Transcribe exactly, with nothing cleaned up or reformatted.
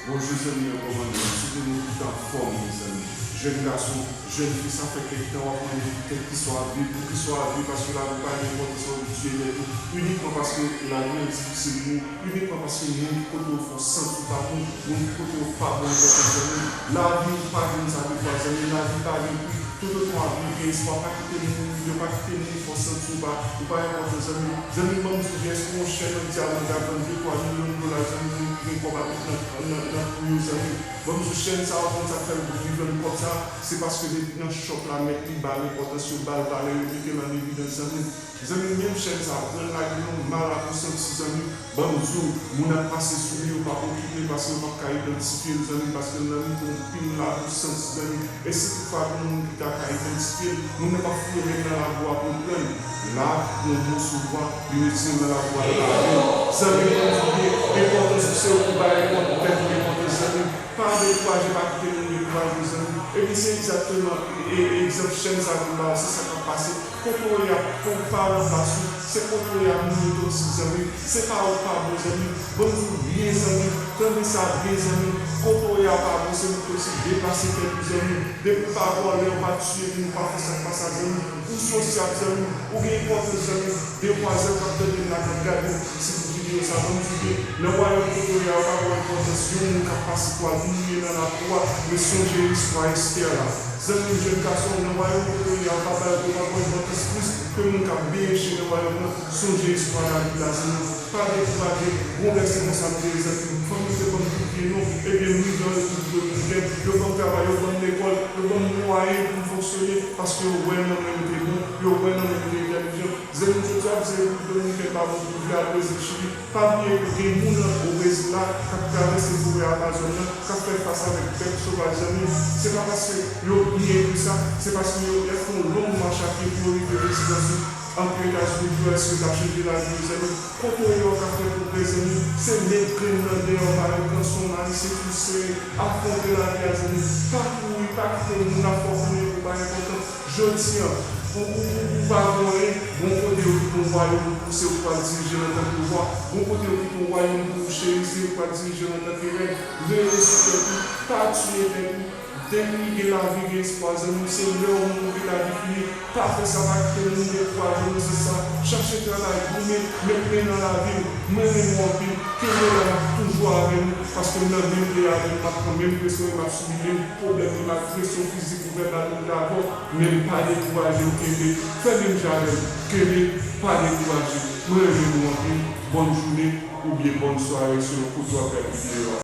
Bonjou zanmi yo, kòman nou ye? M swete nou tout anfòm, mezanmi. Jèn gason, jèn fi, sa fè kèk tan w ap mande kèk ki sa w ap viv, pou ki sa w ap viv, paske lavi pa gen enpòtans lè w vin tiye tèt ou, inikman paske lavi an difisil pou ou, inikman paske moun ki kote w fè w santi w pa bon, moun ki kote w pa ba w enpòtans, zanmi. Lavi pa vin sa de fwa, zanmi, lavi pa gen pri. Toutotan w ap viv, gen espwa, pa kite moun, yo pa kite moun fè w santi w pa, ou pa enpòtan, zanmi. Zanmi, ban m di w, èske yon chèn an dyaman ka vann de twa milyon dola, zanmi, moun ki gen kòb ap met nan, nan, nan kou yo, zanmi. Ban m di w, chèn sa yo, konn sa k fè l rive vann kòb sa, se paske depi nan chòp la, mèt li ba l enpòtans, yo ba l valè, yo mete l an evidans, zanmi. Zanmi, menm chèn sa yo, pran l lage nan yon malabou santi, zanmi. Ban m di w, moun ap pase sou li, yo p ap okipe l, paske yo p ap ka idantifye l, zanmi, paske l nan men yon pil labou santi, zanmi. E si toutfwa gen yon moun ki ta ka idantifye l, moun nan p ap foure men l nan labou a pou l pran l. La, yon moso bwa, li retire l nan labou a, li lave l. Zanmi, ban m di w byen, enpòtans ou, se ou ki bay enpòtans tèt ou enpòtans, zanmi. Pa dekouraje, pa kite moun dekouraje w, zanmi. Epi se egzakteman e, e, egzanp chèn sa ke m ba w, se sa k ap pase. Kote w ye a, pou w pa nan plas ou, se kote w ye a moun yo toksik, zanmi. Se pa ou k pa bon, zanmi. Ban m di w byen, zanmi. Tande sa byen, zanmi. Kote w ye a pa bon, se moun toksik. Deplase tèt ou, zanmi. Depi w pa vòlè, w pa tiye moun, w pa fè sa k pa sa, zanmi. Ou sosyab, zanmi. Ou gen enpòtans, zanmi. De twa zèl k ap tande m la, k ap gade m, si pou videyo sa, ban m di w byen, nan wayòm kote w ye a, yo pa ba w enpòtans yon moun k ap pase pou al mouri nan lakou a, men sonje istwa Estè la. Zanmi m, jèn gason, nan wayòm kote w ye a, yo pa ba, yo pa ba w enpòtans plis ke moun k ap benyen chen nan wayòm nan. Sonje istwa David la, zanmi m. Pa dekouraje. Gon vèsè konsa m te li, zanmi m. Fanmi m te ban m tout byen nou. Ebyen, m rive an Repiblik Dominikèn. Yo ban m travay, yo ban m lekòl, yo ban m mwayen pou m fonksyone, paske yo wè nan mwen m te bon, yo wè nan mwen m te entèlijan. Zanmi m, jodi a, m di Repiblik Dominikèn pa bon pou vle al Brezil, Chili. Pa bliye ke gen moun o Brezil la k ap travèse forè Amazòn nan, k ap fè fas avèk bèt sovaj, zanmi m. Se pa paske yo byen ke sa, se paske yo, y ap fè yon long mach a pye pou yo rive rezidans ou. Antre Etazini, pou yo, èske yo t ap chanje lavi yo, zanmi? Kote w ye a, w ka fè pwogrè, zanmi. Se met grenn nan dèyè w, pa yon kanson, mayi se tou sere. Afwonte lavi a, zanmi. Pa kouri, pa kite moun la fè w konnen ke w pa enpòtan. Jodi a, ou, ou, ou, ou pa gon anyen, gon kote yo kite yon wayòm pou se ou k pral dirije l antanke wa, gon kote yo kite yon wayòm pou ou cherize, ou k pral dirije l antanke rèn. Veye sou tèt ou, pa tiye tèt ou. Depi gen lavi, gen espwa, zanmi m, se lè w mouri lavi fini. Pa fè sa, pa kite moun dekouraje w nan sans sa. Chache travay, goumen, met men nan lavi w. Mwen renmen w anpil. Kenbe la, m ap toujou avè nou, paske m nan menm peyi avè nou, m ap pran menm presyon, m ap sibi menm pwoblèm, m ap presyon fizik ou vèbal, m dakò, men pa dekouraje w, kenbe, fè menm jan avè m, kenbe, pa dekouraje. Mwen renmen nou anpil, bòn jounen oubyen bòn sware selon kote w ap gade videyo a.